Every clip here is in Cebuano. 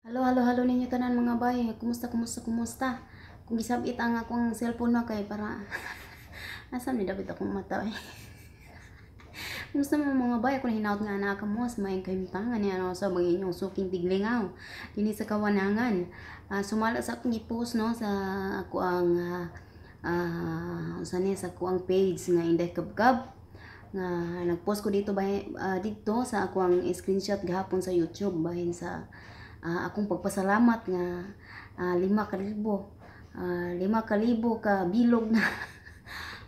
Hello, hello, hello ninyo tanan, mga bay. Kumusta, kumusta, kumusta? Kung gisabit ang akong cellphone na kay para asa ni dapat akong mata eh. Kumusta mo, mga bay? Ako na hinaut nga anak mo sa may kahimtangan niya ano sa mga inyong suking tiglingaw dinhi sa kawanangan. Sumala sa akong i-post, no, sa ako ang unsa ni sa ako ang page nga Inday Kabkab nga nagpost ko dito bay, didto sa ako ang screenshot gahapon sa YouTube bahin sa akong pagpasalamat nga 5,000, 5,000 ka bilog na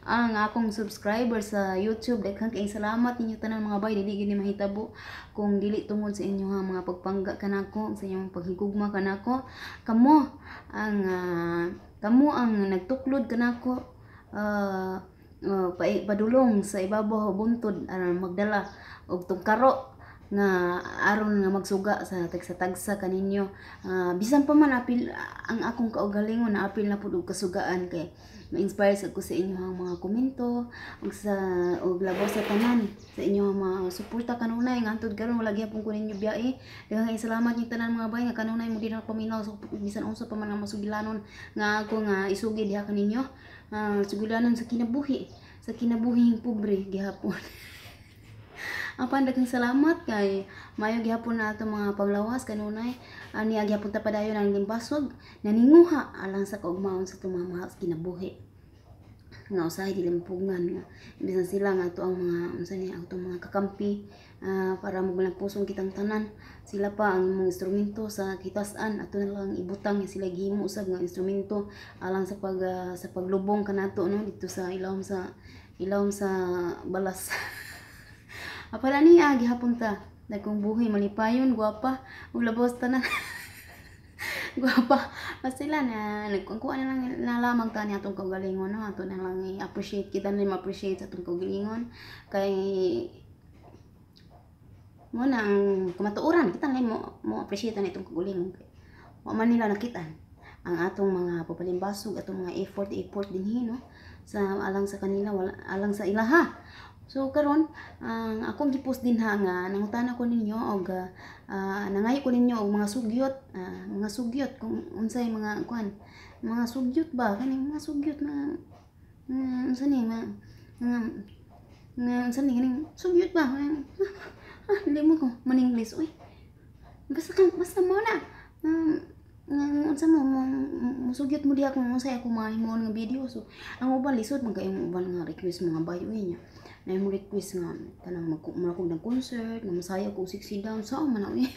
ang akong subscriber sa YouTube. Daghang kayong salamat ninyo tanan, mga bay. Dili gini mahitabo kung dili tungod sa inyong mga pagpangga kanako, sa inyong paghigugma kanako. Kamo ang nagtuklod kanako padulong sa ibabaw buntod magdala og tungkaro nga aron nga magsuga sa tagsa-tagsa kaninyo. Bisan pa man apil ang akong kaugalingon na apil na pud og kasugaan kay ma-inspire sa ko sa inyong mga komento ug sa ug labaw sa tanan sa inyong mga suporta kanunay nga antud karon wala gihapon ko ninyo biyae. Daghang salamat ninyo tanan, mga bay, nga kanunay mo di na paminaw sa bisan unsa pa man ang masugilanon nga ako nga isugid diha kaninyo, sugilanon sa kinabuhi, sa kinabuhing pobre gihapon. Apan daghang salamat kay mayo gihapon na ato mga panglawas kanunay ani gihapon ta padayon ang limbasog naninguha alang sa kaugmaon sa atong mga mahal sa kinabuhi nga usahay dili mapugngan nga bisan sila nga ato ang mga unsa ni atong mga kakampi para magmalampuson kitang tanan. Sila pa ang imong instrumento sa kitas-an, ato na lang ibutang nga sila gihimo usab nga instrumento alang sa pag sa paglubong kanato, no, dito sa ilawom sa balas. Apan ani gihapon ta dagkong buhi malipayon, gwapa ug labos tanan gwapa. Basta sila na nagkuha na lang na lamang ta ni atong kaugalingon, no, ato na lang i-appreciate kita na ma-appreciate sa atong kaugalingon kay mo na ang kamatuoran kita na mo mo appreciate na itong kaugalingon kay wa man nila nakitaan ang atong mga papalimbasog, atong mga effort effort dinhi, no, sa alang sa kanila, wala alang sa ilaha. So karon ang akong gipost din ha nga nangutana ko ninyo og nangayo ko ninyo og mga sugyot kung unsay mga kuan, mga sugyot ba kaning mga sugyot na unsa ni mga nga nga unsa ni kaning sugyot ba, mo ko man English uy, basta kang basta mo na nga unsa mo mo musugyot mo diha kung unsay ako mahimon nga video. So ang uban lisod man kay uban nga request, mga bayo niya na mo request nga kanang magkumura ng concert nga masayaw ko sexy dance sa man uy.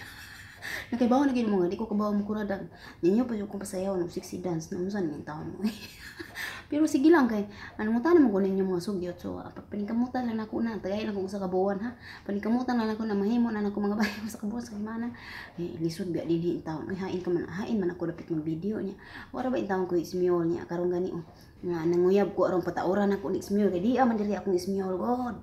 Nakaibaw na gid mo nga di ko kabaw mo kuradag ninyo pa jud kong pasayaw ng sexy dance na unsa ni taon mo. Pero sige lang kay ano mo tanan mo ninyo mga sugyot. So paningkamutan lang nako na tagay lang ko sa kabuan ha, paningkamutan lang nako na mahimo na nako, mga bayo, sa kabuan sa kimana eh lisod biya dinhi taon uy. Hain ka man, hain man ako dapit mag video niya. Wala ba intawon ko ismiol niya karon gani oh nga nanguyab ko aron patauran ako ni ismiol kay di man diri akong ismiol god.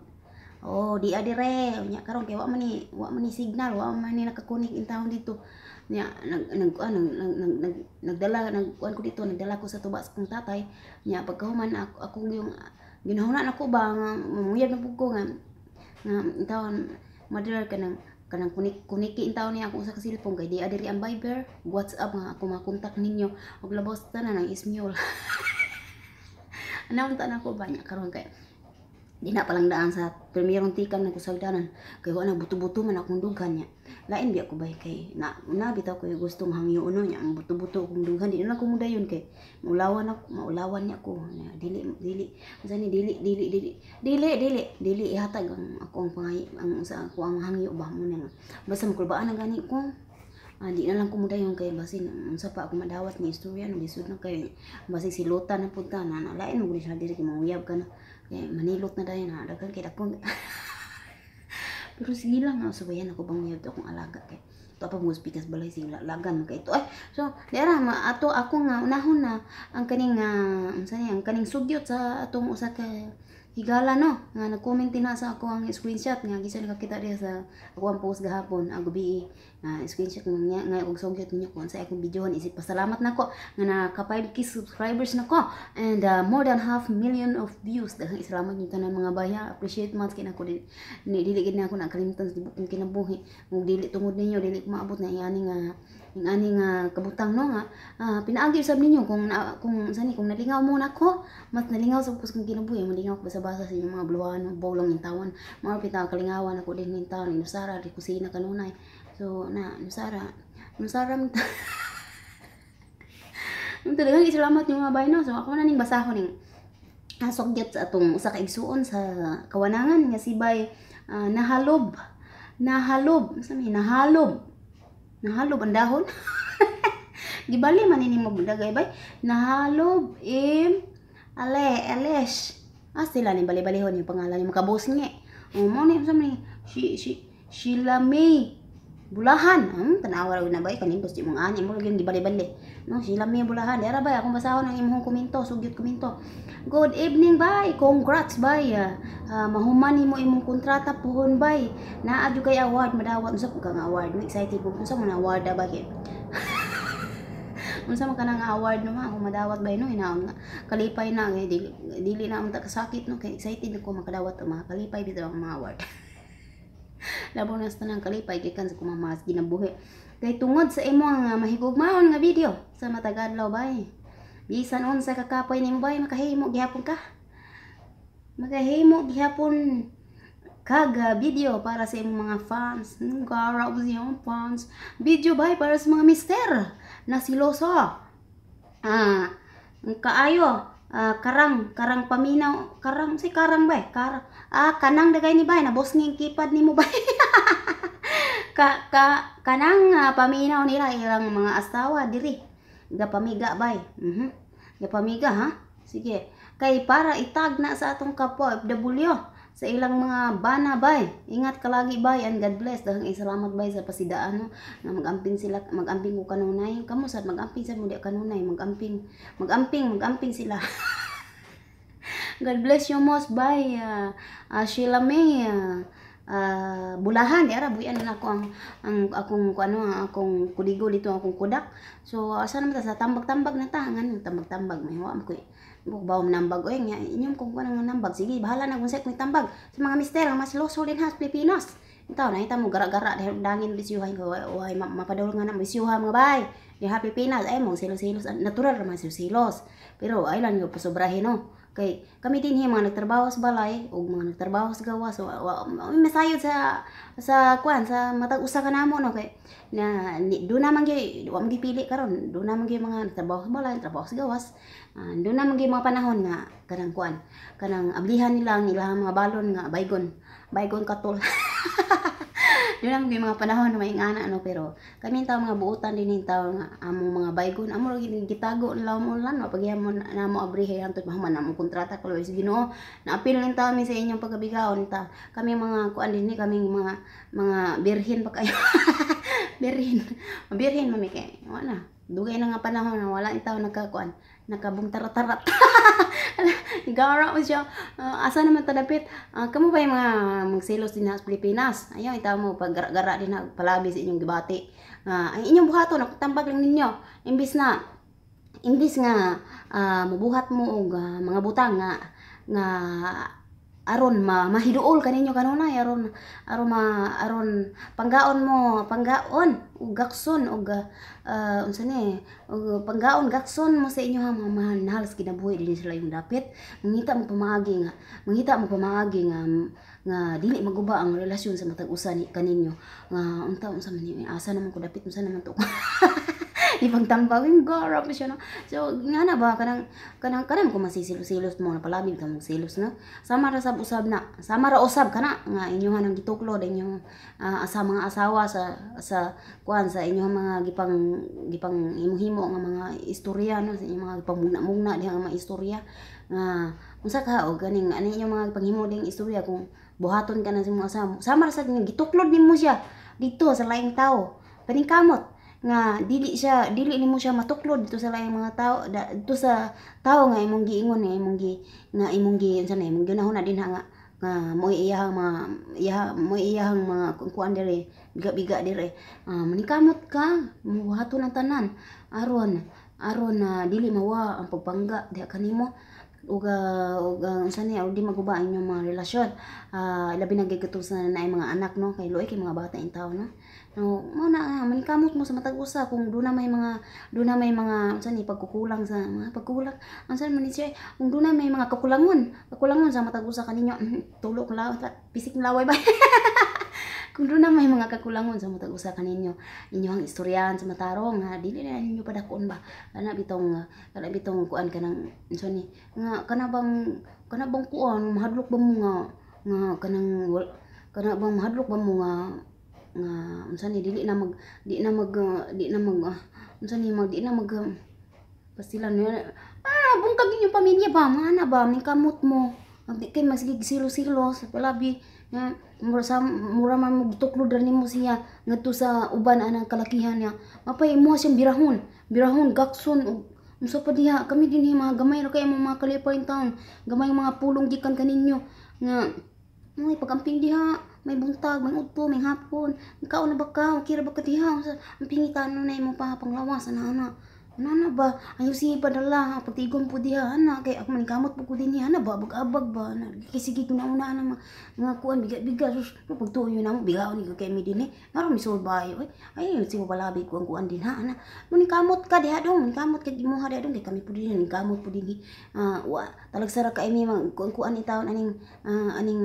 Oh, di adire nya karon kay wa man ni signal, wa man ni nakakunik in taon dito nya. Nag nag ano nag, nag, nag, nagdala nagkuan ko dito, nagdala ko sa tuba sa kong tatay nya. Pagkahuman ako, ako yung ginahuna nako ba nga mamuyab na pud ko nga nga intawon mother kanang kanang kunik kuniki intawon niya ako sa cellphone kay di adiri ang Viber, WhatsApp nga ako makontak ninyo ug labos tanan ang ismiol. Ano ta na ko ba niya karon kay di na palang daan sa primerong tikam na kusagdanan kay wa na buto-buto man akong dughan niya. Lain biya ko bay kay na na bitaw ko gustong hangyo uno niya ang buto-buto akong dughan. Di na ko mudayon kay maulawan ako, maulawan niya ko. Dili dili unsa ni dili dili dili dili dili dili ihatag ang ako ang pangay ang sa ako ang hangyo ba mo na basta makulbaan na gani ko. Di na lang ko mudayon kay basin unsa pa ako madawat ni istorya no, lisod na kay basin silutan na pud ta na, na lain mo gud siya diri kay manguyab ka na kay manilot na dayon na daghan kay dakong. Pero sige lang nga subayan ako bang uyab to akong alaga kay to pa mo pikas balay sige lagan man kay ito ay. So dira ma ato ako nga unahon na ang kaning unsa ni ang kaning sugyot sa atong usa ka higala, no, nga nag-comment din na sa ako ang screenshot nga gisan nakakita diha sa ako ang post gahapon ang gabi nga screenshot nga nga og sugyot ninyo kung sa akong videohan isip pasalamat nako nga naka 5K subscribers nako and more than half million of views. Daghang salamat ninyo tanan, mga baya. Appreciate man kay nako di ni dili gid na ako nakalimtan sa tibok kong kinabuhi. Kung dili tungod ninyo, dili ko maabot na yani nga Ing ani nga kabutang, no, nga pinaagi usab ninyo kung na, kung sani kung nalingaw mo nako, mas nalingaw sa kung kinabuhi malingaw ko basa-basa sa inyong mga buluhan, bolong in tawon mga pita kalingawan ako din in taon inusara di kusina kanunay. So na nusara nusara man talagang isalamat yung mga bay, no. So ako na ning basahon ning sugyot sa atong usa ka igsuon sa kawanangan nga si bay nahalob nahalob sa mi nahalob nahalob ang dahon. Gibali man ini mo dagay bay nahalob im ale alesh sila ni bali-balihon yung pangalan yung makabos nga oh mo ni sa mi si si Sheila May Bulahan. Tanawa ra na bay kanin di mong ani mo lagi gibali-bali, no. Sheila May Bulahan dara bay, akong basahon ang imong komento, sugyot komento. Good evening bay, congrats bay, mahuman nimo imong kontrata puhon bay, naa jud kay award madawat. Unsa po ka nga award? Mo excited po, unsa man award da ba kay unsa man kanang award, no, ma akong madawat bay, no? Hinaon nga kalipay na kay dili, dili na unta kasakit, no, kay excited ako makadawat og mga kalipay bitaw ang mga award. Labaw na sa tanang kalipay gikan sa kumamas ginabuhi kay tungod sa imo nga mahigugmaon nga video sa matag adlaw bay. Bisan unsa kakapoy nimo bay, makahimo gihapon ka, makahimo gihapon kag video para sa imong mga fans. Gara sa imong fans video bay para sa mga mister na siloso ang kaayo karang karang paminaw karang si karang bay karang kanang dagay ni bay na boss ning kipad nimo bay ka, ka kanang paminaw nila ilang mga asawa diri gapamiga bay. Gapamiga ha, sige, kay para itag na sa atong kapwa OFW sa ilang mga bana bay. Ingat ka lagi bay and God bless. Daghang salamat bay sa pasidaan, no, nga magamping sila, magamping ko kanunay kamo sad, magamping sad mo di kanunay, magamping magamping magamping sila. God bless you most bay, Sheila May Bulahan. Di ara buyan na ako ang akong ano, ang akong kuligo dito, akong kudak. So asa naman ta sa tambag-tambag na ta, ngan tambag-tambag may wa ko bawo nambag oy nya inyong kung kuan nga nambag. Sige, bahala na kung sa kung tambag sa mga mister ang mas loso din ha sa Pilipinas. Itaw na mo gara-gara dahil dangin bisyuhay ko way mapadol nga na bisyuha mga bay di ha Pilipinas ay mo silos-silos, natural ra man silos, pero ay lang yung pasobrahin, no, kay kami din mga nagtrabaho sa balay ug mga nagtrabaho sa gawas, so masayod sa kuan sa matag usa ka namo, no, kay na ni, do naman gyud wa man gipili karon, do naman gyud mga nagtrabaho sa balay, nagtrabaho sa gawas, do naman gyud mga panahon nga kanang kuan kanang ablihan nila ang ilang mga balon nga baygon baygon katol. Do naman gyud mga panahon na may ingana, no, pero kami tawo mga buotan din tawo nga among mga baygon amo ra gyud gitago nila mo lan mapagyamon namo abrihe hantod mahuman among kontrata ko sa Ginoo. Naapil nin tawo mi sa inyong pagabigaon ta kami mga kuan din ni kaming mga birhin pa kayo, birhin birhin mami kay wala dugay na nga panahon na wala tawo nagkakuan nakabong tarat-tarat. Gara mo siya. Asa naman ta dapit? Kamo ba yung mga magselos din sa Pilipinas? Ayaw itaw mo paggara-gara din na palabi sa inyong gibati. Ay inyong buhaton, tambag lang ninyo. Imbis nga mubuhat mo og mga butang nga nga aron ma mahiduol kaninyo kanunay, aron aron ma aron panggaon mo, panggaon ug gakson ug unsa ni ug panggaon gakson mo sa inyo ha mga mahal na halos kinabuhi dinhi sila yung dapit. Mangita mo pamaagi nga nga dili maguba ang relasyon sa matag usa ni kaninyo nga unta unsa man ni asa naman ko dapit, unsa naman to ipagtambag yung garap siya, no. So nga na ba kanang kanang kanang ko masisilos-silos mo na palabi ka mo silos, no, sama ra sab usab na sama ra usab kana nga inyuhan ang gituklod inyong asa mga asawa sa kuan sa inyong mga gipang gipang himo-himo nga mga istorya, no, sa inyong mga gipang mugna-mugna diha nga mga istorya nga unsa ka og ganing ani inyong mga gipanghimo ding istorya kung buhaton ka na sa imong asawa. Sama ra sad nga gituklod nimo siya dito sa laing tawo, paningkamot nga dili siya dili nimo siya matuklod dito sa laing mga tao dito sa tawo nga imong giingon nga imong gi unsa na imong ginahuna dinha nga nga mo iyahang mga iyaha mo iyahang mga kuan diri biga-biga diri. Manikamot ka mubuhaton ang tanan aron aron na dili mawa ang pagpangga diha kanimo. Ug unsa ni, og di maguba ang inyong mga relasyon. Labi na gyud kato sa naay mga anak, no, kay luoy kay mga bata in taon, no. No, mao na nga maningkamot mo sa matag usa kung duna may mga unsa ni, pagkukulang sa mga pagkukulang, unsa man ni siya, kung duna may mga kakulangon sa matag usa kaninyo, tulo ko laway, pisik laway ba. Kung duna may mga kakulangon sa matag usa kaninyo, inyong istoryahan sa matarong nga dili na ninyo padakon ba, kana bitong kuan, kanang unsa ni nga kana bang kuan, mahadlok ba mo nga kanang kana bang mahadlok ba mo nga unsa ni, dili na mag di na mag di na mag unsa ni, mag di na mag pastilan niya, bungkag inyong pamilya ba, mana ba, kamot mo. Di kay masigig silo-silo sa palabi nga mura sa mura man mo gituklod ra nimo siya ngadto sa uban anang kalakihan niya. Mapay imo siyang birahon, birahon, gakson ug unsa pa diha. Kami dinhi mga gamay ra kay mo mga kalipay in town, gamay mga pulong gikan kaninyo nga may pagamping diha, may buntag, may udto, may hapon. Ikaw na ba ka? Kira ba ka diha? Ang pingitan na imo pa panglawas, ana ana. Ana ba? Ayaw siya ipadala, pagtigon po diha, ana, kay ako maningkamot po ko dinhi, ana ba, abag-abag ba, ana, kay sige kuna-una na mga, mga kuan, biga-biga, sus, pagtuyo na mo, bigaon ni kay mi dinhi, ngaro mi bayo, ay, ay, sige palabi ko ang kuan din ha, ana, maningkamot ka diha dong, maningkamot ka imuha diha dong, kay kami po dinhi, maningkamot po dinhi, wa, talagsara ka mi, mga kuan-kuan ni taon, aning,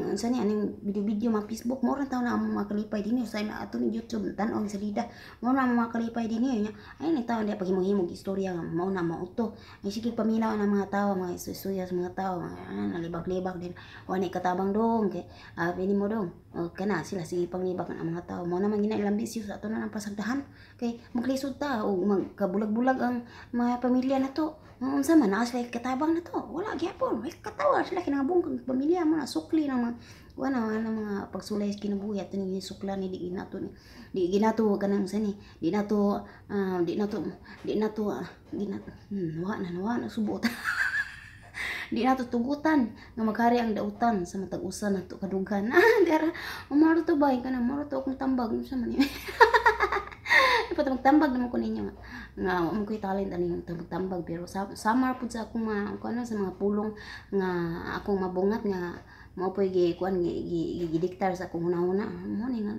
unsa ni, aning video-video, mga Facebook, mo ra taon na ang mga kalipay dinhi, sa ato ni YouTube, tan-aw sa lida, mo na ang mga kalipay dinhi, ay, ni taon diha, paghimo-himo istorya nga mao na mao to. Ay sige paminaw ng mga tao, mga istorya sa mga tao, mga nalibak-libak din. Wa ni katabang dong kay pini mo dong. O kana sila sige panglibak ang mga tao. Mao naman gina ilang bisyo sa ato na ng pasagdahan. Kay maglisod ta o magkabulag-bulag ang mga pamilya na to. Unsa man naa sila katabang na to? Wala gyapon. May katawa sila kinabungkag pamilya mo na sukli ng mga wala na mga pagsulay sa kinabuhi ato ni sukla ni di ginato ni di ginato kanang sa ni di nato di nato di nato di nato wa na wa na subot, di nato tugutan nga maghari ang dautan sa matag usa nato kadughan. Dara umaro to bay, kana maro to akong tambag, unsa man ni. Dapat magtambag naman ko ninyo nga nga wa man ko'y talent ani tambag-tambag, pero sa samar pud sa akong mga kuan, sa mga pulong nga akong mabungat nga mao po'y gi kuan, gi gidiktar sa akong hunahuna mo ni nga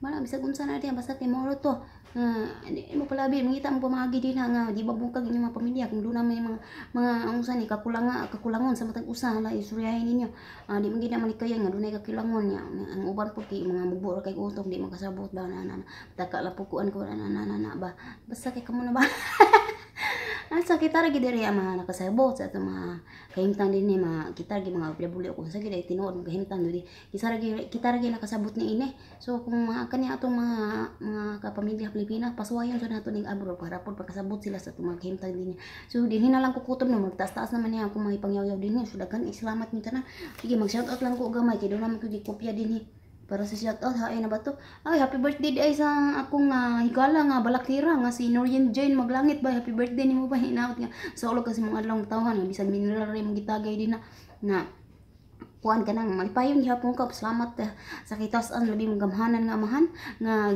wala bisag unsa na diya, basta kay mao to nga di mo palabi mangita mo pamaagi dinha nga di ba bungkag inyong mga pamilya kung doon may mga unsa ni kakulangon sa matag usa la istoryahin ninyo. Di man gid na malikayan nga dunay kakulangon niya ang uban pud kay mga mubo ra kay utok, di makasabot ba na na taka lang pud kuan ko na na na na ba, basta kay kamo na ba. Asa kita ra gid diri ang mga nakasabot sa atong mga kahimtang dinhi, mga kita ra mga OFW kung sa gid ay tinuod mga kahimtang dili kita ra gid, kita ra gid nakasabot ni ini. So kung mga kani atong mga kapamilya Pilipinas, pasuwayon sa nato ning abroad para pud pagkasabot sila sa atong mga kahimtang dinhi. So dinhi na lang kukutob no, magtaas-taas naman niya akong mga ipangyaw-yaw dinhi. So daghan salamat ni tanan. Sige, mag shout out lang ko gamay kay doon naman ko gikopya dinhi para sa shout out. Haay na ba to? Ay, happy birthday di ay sa akong higala nga balaktira nga si Norien Jane Maglangit ba. Happy birthday nimo ba, hinaot nga sa ulo kasi mga adlaw tawhan nga bisag mineral ra imong gitagay din na na kuan ka nang malipayon gihapon ka. Salamat sa kitas-an labi mong gamhanan nga amahan nga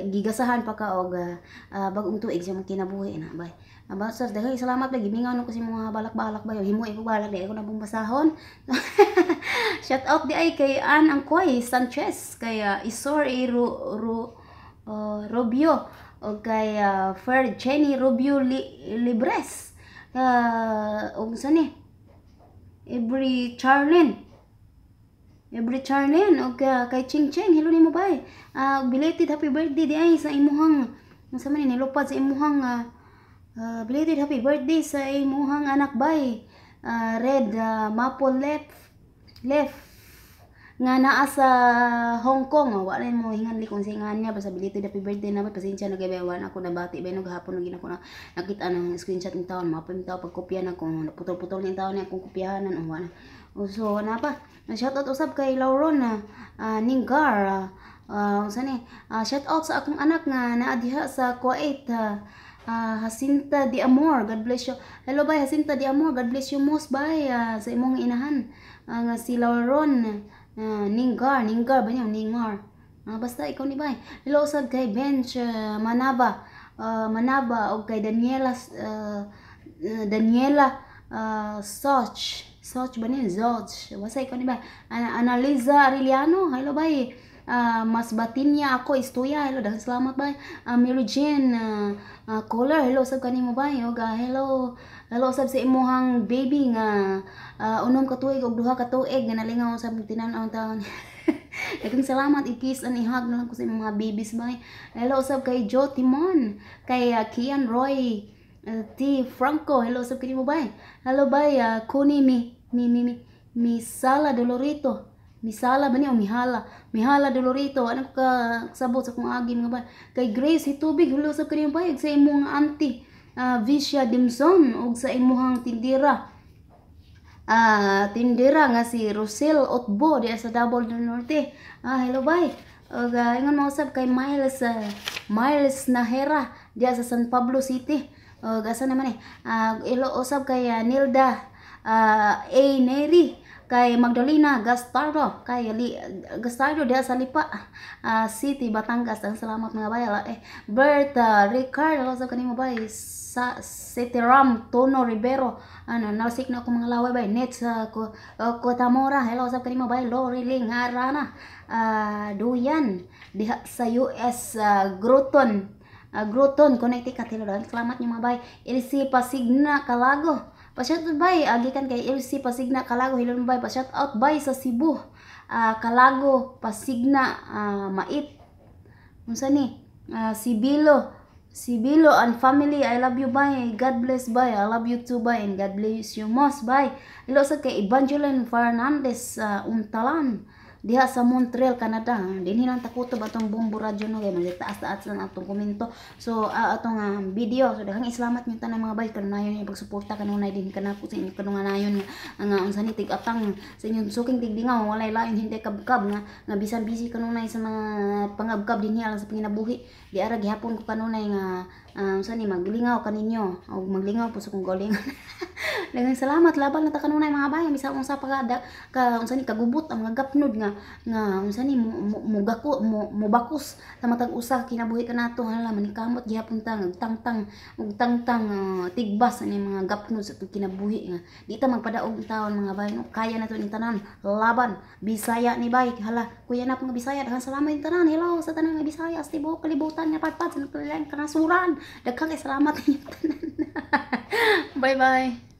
gigasahan pa ka og bag-ong tuig sa imong kinabuhi na bay. Aba sir, daghay salamat ba, gimingaw no kasi mga balak-balak ba, himo ko balak di ako na basahon. Shout out di ay kay Ann Angkoy Sanchez, kay Isor A. Rubio o kay Fer Jenny Rubio Libres, ug sa ni Every Charlene. Every Charlene og kay Ching Ching, hello nimo bay. Belated happy birthday di ay sa imuhang, unsa man ni, nilupad sa imuhang belated happy birthday sa imuhang anak bay. Red Maple Left Left nga naa sa Hong Kong. Wala mo hinganli kung sa ingan niya, basta belated happy birthday na ba. Pasensya na kay wala ako nabati bay no, gahapon na ako na nakita ng screenshot ni taon mapim tao pagkopya na kung naputol-putol ni taon niya akong kopyahanan o wala. O, so na pa shout out usab kay Lauron na Ninggar, unsa ni, shout out sa akong anak nga naa diha sa Kuwait, Jacinta Di Amor, God bless you. Hello bay Jacinta Di Amor, God bless you most bay, sa imong inahan nga si Lauron Ninggar, Ninggar ba niya, Ningar. Basta ikaw ni bay. Hello usab kay Bench Manaba, Manaba og kay Daniela Daniela Soch Soch ba ni Zoch wasay ko ni ba. Analiza Arellano, hello bay. Mas batinya ako istuya, hello, daghang salamat bay. Mary Jane Kohler, hello sab kanimo bay. Og hello hello sab sa imuhang baby nga 6 ka tuig ug 2 ka tuig nga nalingaw sa tinan-aw taon. Daghang salamat, i-kiss and i-hug na lang ko sa imong mga babies bay. Hello sab kay Joe Timon, kay Kian Roy T. Franco, hello sab kanimo bay. Hello bay, Kuni mi mi mi mi Misala Dolorito. Misala ba ni o Mihala? Mihala Dolorito, ano ka sabot sa kong agi mga bay. Kay Grace Hitubig, hello sab kanimo bay. Sa imong auntie Visha Dimson ug sa imuhang tindira. Tindira nga si Rosel Otbo diya sa Davao del Norte. Hello bay. Ug ingon mo usab kay Miles Nahera diya sa San Pablo City. Ug asa naman eh. Hello usab kay Nilda A. Neri, kay Magdalena Gastardo, kay Ali Gastardo diha sa Lipa City, Batangas. Ang salamat mga bay. Eh, Berta Ricardo sa kanimo bay, sa Citiram Tono Rivero, ano nalsik na ako mga laway bay. Net sa Kotamora, hello sa kanimo bay. Lori Lingarana Duyan diha sa US, Groton, Connecticut, hello, salamat niyo mga bay. Elsie Pasigna Kalago, pa-shout out bay, gikan kay Elsie Pasigna Kalago, hello bay, pa-shout out bay sa Cebu. Kalago Pasigna Mait. Unsa ni? Sibilo. Sibilo and family, I love you bay. God bless bay. I love you too bay and God bless you most bay. Hello sa kay Evangeline Fernandez Untalan diha sa Montreal, Canada. Dinhi lang takutob atong Bombo Radyo, no, kay taas-taas lang atong komento. So atong video. So daghang salamat niyo tanan mga bay kanunayon yung pagsuporta kanunay din kanako sa inyong kanungayon nga nga unsa ni tig-atang sa inyong suking tigdingaw, walay lain hindi kabkab nga nga bisan busy kanunay sa mga pangabkab dinhi alang sa panginabuhi. Di ara gihapon ko kanunay nga unsa ni maglingaw kaninyo o maglingaw po sa kong galingon. Daghang salamat, laban na ta kanunay mga bay, bisan unsa pa ka, ka unsa ni kagubot ang mga gapnod nga nga unsa ni mo, mo, mo, mobakos sa matag usa kinabuhi kanato. Hala, manikamot gihapon ta tangtang ug tangtang tigbas ani mga gapnod sa atong kinabuhi nga di ta magpadaog taon mga bay, no? Kaya na to ning tanan, laban Bisaya ni bay. Hala, kuya na nga Bisaya, daghang salamat ning tanan. Hello sa tanan nga Bisaya sa tibuok kalibutan nga patpat sa nagkalain kanasuran. Daghang salamat ninyong tanan. Bye bye.